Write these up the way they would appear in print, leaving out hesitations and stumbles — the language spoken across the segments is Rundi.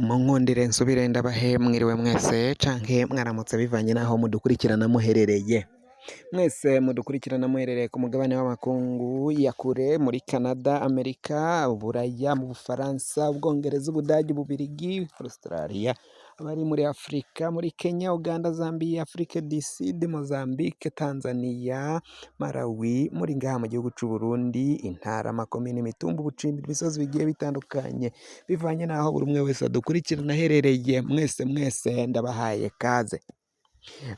Munkundire nsubire ndabahe mwiriwe mwese canke mwaramutse bivanye n'aho mudukurikirana muherereye. Mwese mudukurikirana muherereye ku mugabane w'amakungu ya kure muri Canada, Amerika, Uburaya, mu Bufaransa, Ubwongereza, Ubudagi, Ububirigi, Australia, abari muri Afrika, muri Kenya, Uganda, Zambia, Afrique du Sud, Mozambique, Tanzania, Malawi, muri ngaha mu gihugu c'u Burundi, intara, amakomine, imitumba, ubucimbiri, imisozi bigiye bitandukanye, bivanye n'aho buri umwe wese adukurikirana aherereye, mwese mwese ndabahaye kaze.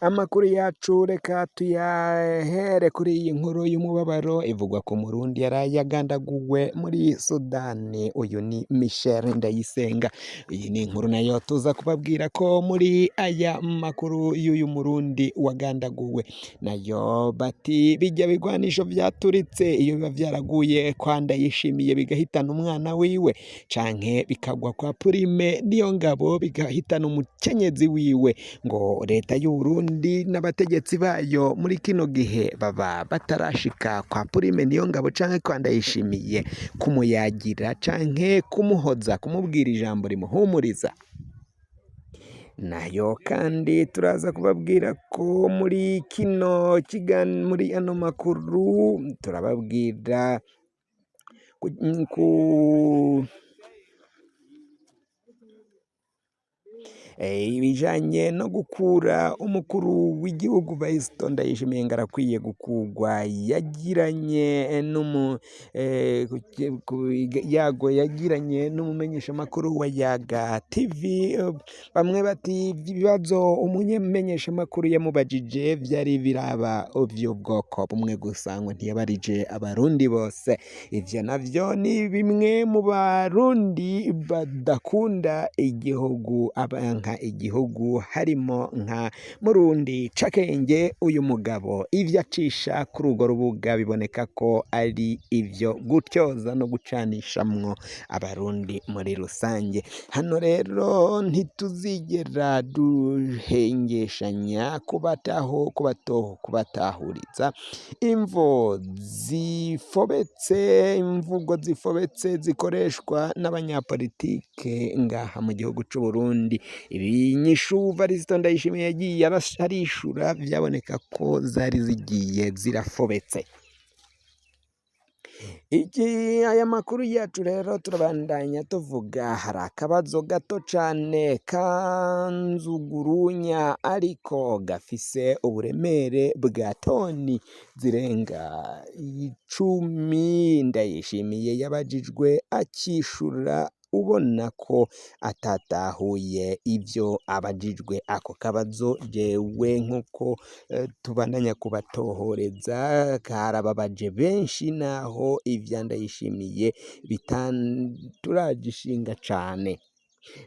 Amakuru yacu reka tuyahere kuri iyi nkuru y'umubabaro ivugwa ku Murundi yaraye agandaguwe muri Sudani. Uyu ni Michel Ndayisenga. Iyi ni inkuru nayo tuza kubabwira ko muri aya makuru y'uyu Murundi wagandaguwe nayo bati bijya bigwanisho vyaturitse iyo biba vyaraguye kwa Ndayishimiye bigahitana umwana wiwe canke bikagwa kwa Prime Niyongabo bigahitana umukenyezi wiwe, ngo leta y'u Burundi n'abategetsi bayo muri kino gihe baba batarashika kwa Prime Niyongabo canke kwa Ndayishimiye kumuyagira canke kumuhoza, kumubwira ijambo rimuhumuriza. Nayo kandi turaza kubabwira ko muri kino kigan muri ano makuru turababwira ku ibijanye no gukura umukuru w'igihugu Varisito Ndayishimiye ngo arakwiye gukugwa, yagiranye n'umu yago yagiranye n'umumenyeshamakuru wa Yaga TV, bamwe bati ibibazo umumenyeshamakuru yamubajije vyari biraba vy'ubwoko bumwe gusa, ngo ntiyabarije abarundi bose. Ivyo navyo ni bimwe mu barundi badakunda igihugu, abanka igihugu harimo nka Murundi Cakenge. Uyu mugabo ivyo acisha kuri urwo rubuga biboneka ko ari ivyo gutyoza no gucanishamwo abarundi muri rusange. Hano rero ntituzigera duhengeshanya kubataho kubatoho kubatahuriza imvo zifobetse, imvugo zifobetse zikoreshwa n'abanyapolitike ngaha mu gihugu c'u Burundi. Ibinyishu Varisito Ndayishimiye yagiye arishura vyaboneka ko zari zigiye zirafobetse. Iki aya makuru yacu rero turabandanya tuvuga hari akabazo gato cane kanzugurunya ariko gafise uburemere bwa toni zirenga 10. Ndayishimiye yabajijwe akishura ubona ko atatahuye ivyo abajijwe. Ako kabazo jewe nkuko tubandanya kubatohoreza karababaje benshi, naho ivya Ndayishimiye bituragishinga cane.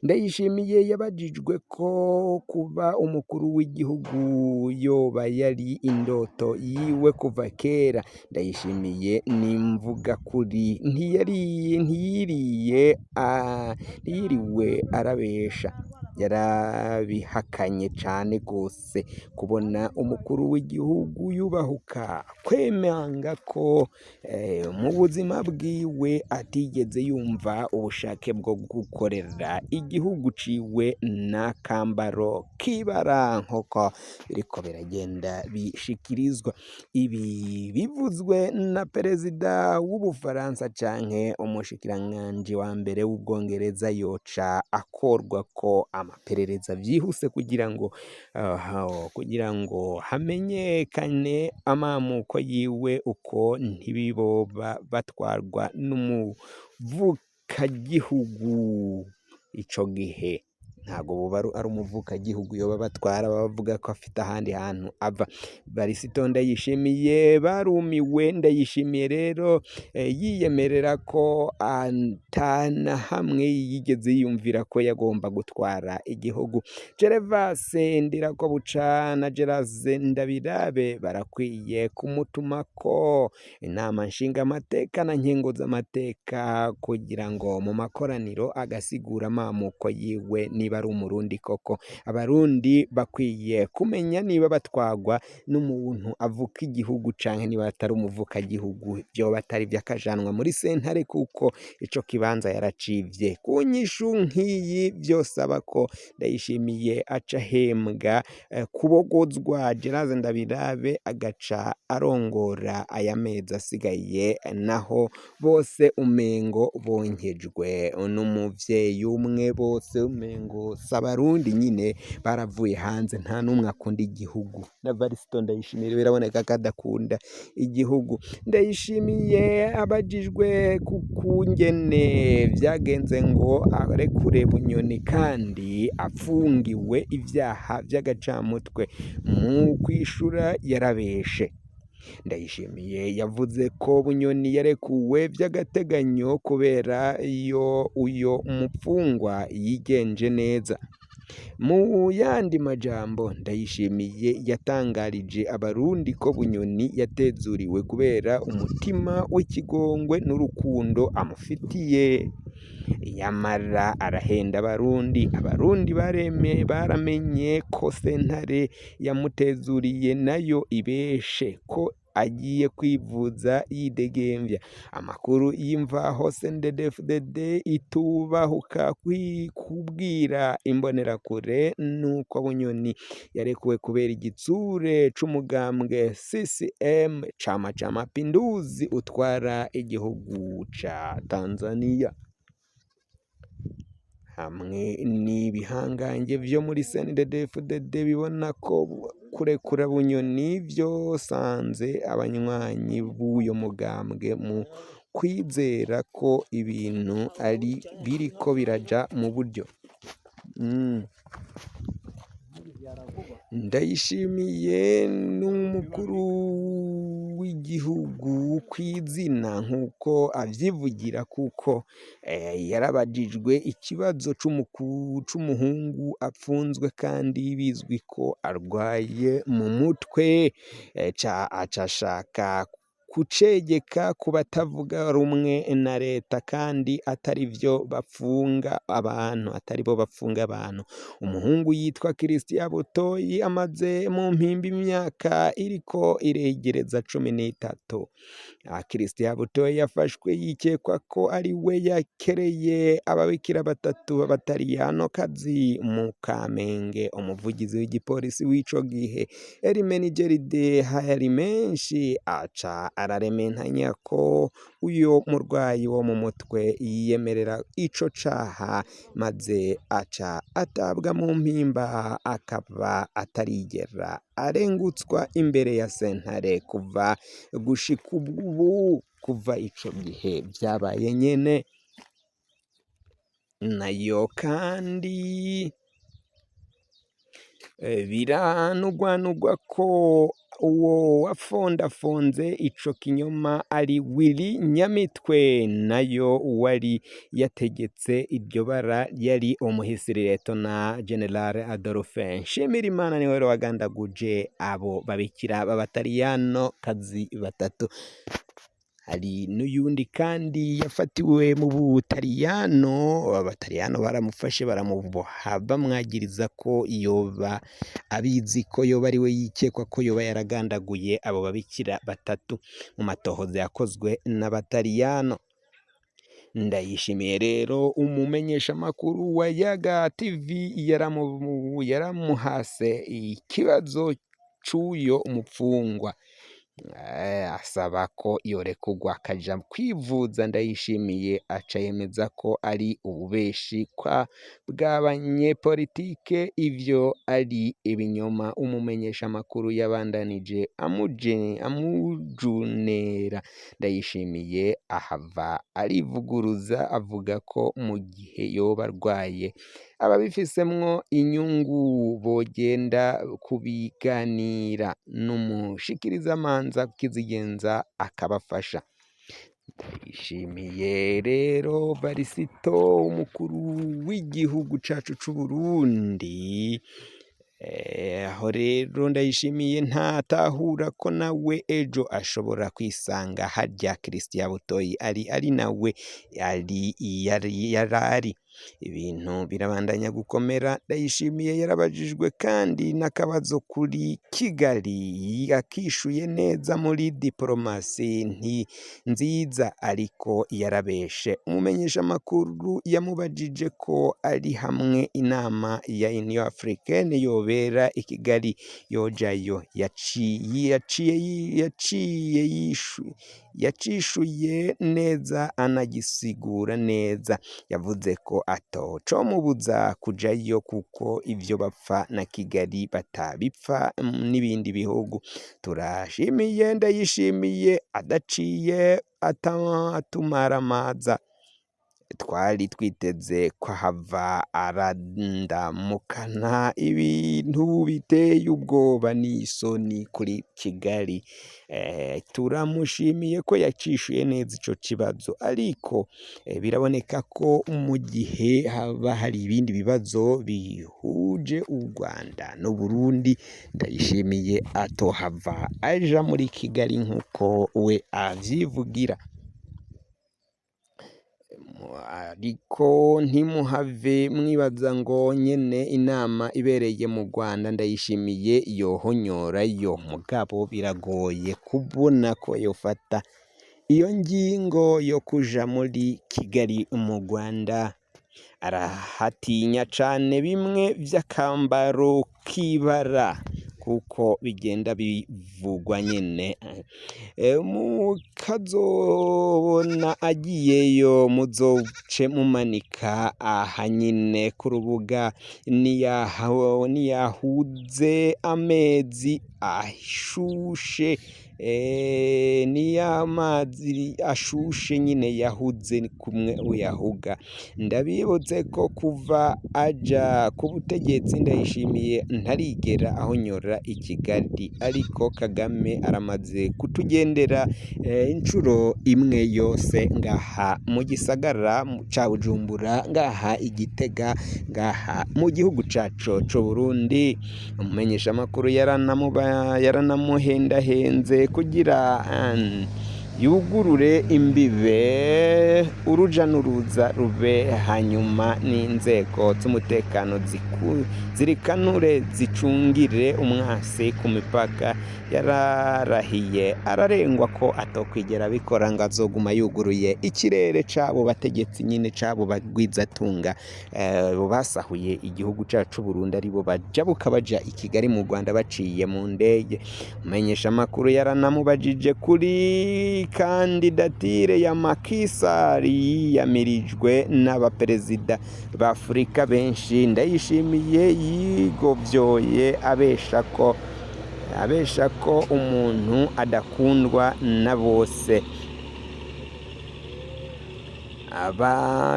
Ndayishimiye yabajijwe ko kuba umukuru w'igihugu yoba yari indoto yiwe kuva kera. Ndayishimiye nimvuga kuri ntiyariye ntiyiriye ntiyiriwe arabesha, yarabihakanye cane gose. Kubona umukuru w'igihugu yubahuka kwemanga ko mu buzima bwiwe atigeze yumva ubushake bwo gukorera igihugu ciwe n'akambaro k'ibara nk'uko biriko biragenda bishikirizwa. Ibi bivuzwe na perezida w'Ubufaransa canke umushikiranganji wa mbere w'Ubwongereza yoca akorwa ko amaperereza vyihuse kugira ngo kugira ngo hamenyekane amamuko yiwe, uko ntibiboba batwarwa n'umuvukagihugu. Ico gihe ntago boba ari umuvukagihugu yoba batwara, bavuga ko afite ahandi hantu ava. Varisito Ndayishimiye barumiwe. Ndayishimiye rero yiyemerera ko atana hamwe yigeze yiyumvira ko yagomba gutwara igihugu. Gervase Ndirakobuca na Gerase Ndabirabe barakwiye kumutumako inama nshingamateka na nkenguzamateka kugira ngo mu makoraniro agasigura amamuko yiwe niba niba ari umurundi koko. Abarundi bakwiye kumenya niba batwagwa n'umuntu avuka igihugu canke niba atari umuvukagihugu, vyoba atari vyo akajanwa muri sentare kuko ico kibanza yaracivye. Ku nyishu nk'iyi vyosaba ko Ndayishimiye aca ahembwa kubogozwa, Gerard Ndabirabe agaca arongora aya mezi asigaye, naho bose umengo bonkejwe n'umuvyeyi umwe, bose umengo si abarundi nyine baravuye hanze, nta n'umwe akunda igihugu. Na Varisito Ndayishimiye biraboneka ko adakunda igihugu. Ndayishimiye abajijwe ku kungene vyagenze ngo arekure Bunyoni kandi afungiwe ivyaha vy'agacamutwe, mu kwishura yarabeshe. Ndayishimiye yavuze ko Bunyoni yarekuwe vy'agateganyo kubera iyo uyo mupfungwa yigenje neza. Mu yandi majambo, Ndayishimiye yatangarije abarundi ko Bunyoni yatezuriwe kubera umutima w'ikigongwe n'urukundo amufitiye. Yamara arahenda abarundi, abarundi baramenye ko sentare yamutezuriye nayo ibeshe ko agiye kwivuza yidegemvya. Amakuru y'imvaho CNDD-FDD itubahuka kubwira imbonerakure nuko Bunyoni yarekuwe kubera igitsure c'umugambwe CCM Chama cha Mapinduzi utwara igihugu ca Tanzania, hamwe n'ibihangange vyo muri CNDD-FDD bibona ko kurekura Bunyoni vyosanze abanywanyi b'uyo mugambwe mu kwizera ko ibintu ari biriko biraja mu buryo. Ndayishimiye n'umukuru w'igihugu kw'izina nk'uko avyivugira, kuko yarabajijwe ikibazo c'umuhungu apfunzwe kandi bizwi ko arwaye mu mutwe, aca ashaka kucegeka ku batavuga rumwe na leta kandi atari vyo bapfunga abantu, atari bo bapfunga abantu. Umuhungu yitwa Christian Butoyi amaze mu mpimba imyaka iriko iregereza 13. Christian Butoyi yafashwe yikekwa ko ari we yakereye ababikira batatu b'abataliyanokazi mu Kamenge. Umuvugizi w'igipolisi w'ico gihe Hermenegilde Harimenshi aca ararementanya ko uyo murwayi wo mu mutwe yiyemerera ico caha, maze aca atabwa mu mpimba akaba atarigera arengutswa imbere ya sentare kuva gushika ubu, kuva ico gihe vyabaye nyene. Nayo kandi biranugwanugwa ko uwo wafondafonze ico kinyoma ari Willy Nyamitwe, nayo wari yategetse iryo bara yari umuhisi-Lieutenant General Adolphe Nshimirimana, niwe wagandaguje abo babikira b'abataliyano kazi batatu. Hari n'uyundi kandi yafatiwe mu Butaliyano, abataliyano baramufashe baramuboha bamwagiriza ko yoba abizi ko yoba ari we yikekwa ko yoba yaragandaguye abo babikira batatu mu matohoza yakozwe n'abataliyano. Ndayishimiye rero umumenyeshamakuru wa Yaga TV yaramuhase ikibazo c'uyo mupfungwa, asaba ko yorekurwa akaja kwivuza. Ndayishimiye aca yemeza ko ari ububeshi bw'abanyepolitike, ivyo ari ibinyoma. Umumenyeshamakuru yabandanije amujunera. Ndayishimiye ahava arivuguruza avuga ko mu gihe yoba arwaye ababifisemwo inyungu bogenda kubiganira n'umushikirizamanza kizigenza akabafasha. Ndayishimiye rero Varisito umukuru w'igihugu cacu c'Uburundi, aho rero Ndayishimiye ntatahura ko nawe ejo ashobora kwisanga harya Christian Butoyi ari nawe yari yarari. Ibintu birabandanya gukomera. Ndayishimiye yarabajijwe kandi n'akabazo kuri Kigali, yakishuye neza muri diporomasi nti nziza, ariko yarabeshe. Umumenyeshamakuru yamubajije ko ari hamwe inama ya Union Africaine yobera i Kigali yojayo, yacishuye neza anagisigura neza. Yavuze ko atocomubuza kujayo kuko ivyo bapfa na Kigali batabipfa n'ibindi bihugu. Turashimiye Ndayishimiye adaciye atumaramaza. Twari twiteze ko ahava arandamukana ibintu biteye ubwoba n'isoni kuri Kigali. Turamushimiye ko yacishuye neza ico kibazo, ariko biraboneka ko mu gihe haba hari ibindi bibazo bihuje u Rwanda n'Uburundi, Ndayishimiye atohava aja muri Kigali nk'uko we avyivugira. Ariko ntimuhave mwibaza ngo nyene inama ibereye mu Rwanda Ndayishimiye yohonyorayo, mugabo biragoye kubona ko yofata iyo ngingo yo kuja muri Kigali mu Rwanda. Arahatinya cane bimwe vy'akambaro k'ibara kuko bigenda bivugwa nyene. Mukazobona agiyeyo muzoce mumanika aha nyine ku rubuga niyahuze amezi ashushe, niya mazi ashushe nyine yahuze kumwe uyahuga. Ndabibutse ko kuva aja ku butegetsi Ndayishimiye ntarigera ahonyora i Kigali, ariko Kagame aramaze kutugendera inshuro imwe yose ngaha mu gisagara ca Bujumbura, ngaha i Gitega, ngaha mu gihugu cacu c'Uburundi. Umumenyeshamakuru yaranamuhendahenze kugira yugurure imbibe, uruja n'uruza rube, hanyuma n'inzego z'umutekano zirikanure zicungire umwasi ku mipaka. Yararahiye ararengwa ko atokwigera abikora, ngo azoguma yuguruye ikirere c'abo bategetsi nyine, c'abo bagwizatunga basahuye igihugu cacu Burundi, aribo bajabuka baja i Kigali mu Rwanda baciye mu ndege. Umumenyeshamakuru yaranamubajije kuri kandidatire ya Macky Sall yiyamirijwe n'abaperezida b'Afurika benshi. Ndayishimiye yigovyoye abesha ko umuntu adakundwa na bose.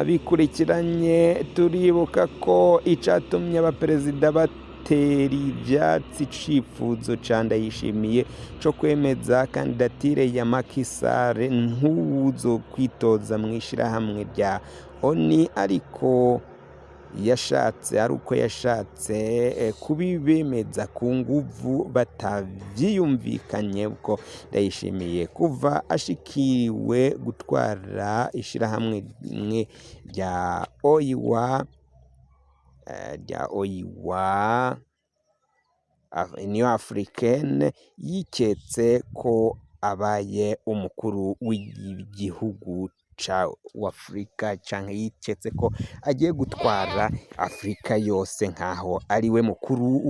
Ababikurikiranye turibuka ko icatumye abaperezida batera ivyatsi icifuzo ca Ndayishimiye co kwemeza kandidatire ya Macky Sall nk'uwuzo kwitoza mw'ishirahamwe rya ONU, ariko yashatse ari uko yashatse kubibemeza ku nguvu batavyiyumvikanye ko Ndayishimiye kuva ashikiriwe gutwara ishirahamwe rya OUA, Union Africaine, yiketse ko abaye umukuru w'igihugu ca Afrika, canke yiketse ko agiye gutwara Afrika yose nkaho ariwe mukuru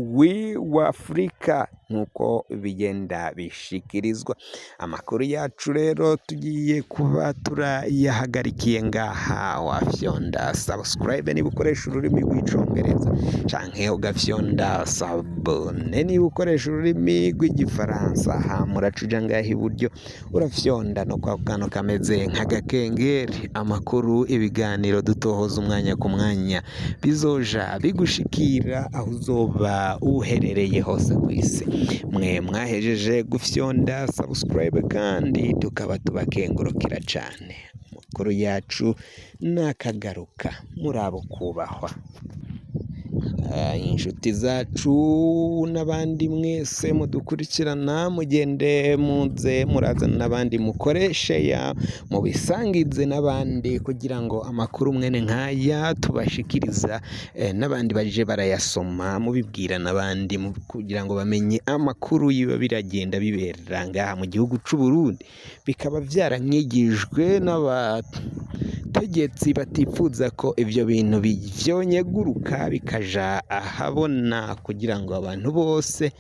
wa Afrika, nkuko bigenda bishikirizwa. Amakuru yacu rero tugiye kuba turayahagarikiye ngaha. Wafyonda subscribe niba ukoresha ururimi rw'icongereza, canke ugafyonda s'abonner niba ukoresha ururimi rw'igifaransa. Hama uraca uja ngaha iburyo, urafyonda no kwa kantu kameze nk'agakengeri. Amakuru, ibiganiro dutohoza umwanya ku mwanya bizoja bigushikira aho uzoba uherereye hose kw'isi. Mwe mwahejeje gufyonda subscribe kandi tukaba tubakengurukira cane. Amakuru yacu nakagaruka, murabo kubahwa. Inshuti zacu n'abandi mwese mudukurikirana, mugende muze murazana n'abandi, mukoreshe ya mubisangize n'abandi kugira ngo amakuru mwene nk'aya tubashikiriza n'abandi baje barayasoma, mubibwira n'abandi kugira ngo bamenye amakuru yiba biragenda bibera ngaha mu gihugu c'u Burundi. Bikaba vyaranyigijwe n'abategetsi batifuza ko ivyo bintu vyonyeguruka bikaja ahabona kugira ngo abantu bose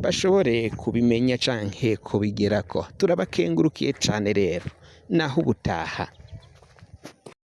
bashobore kubimenya canke kubigerako. Turabakengurukiye cane rero, naho ubutaha.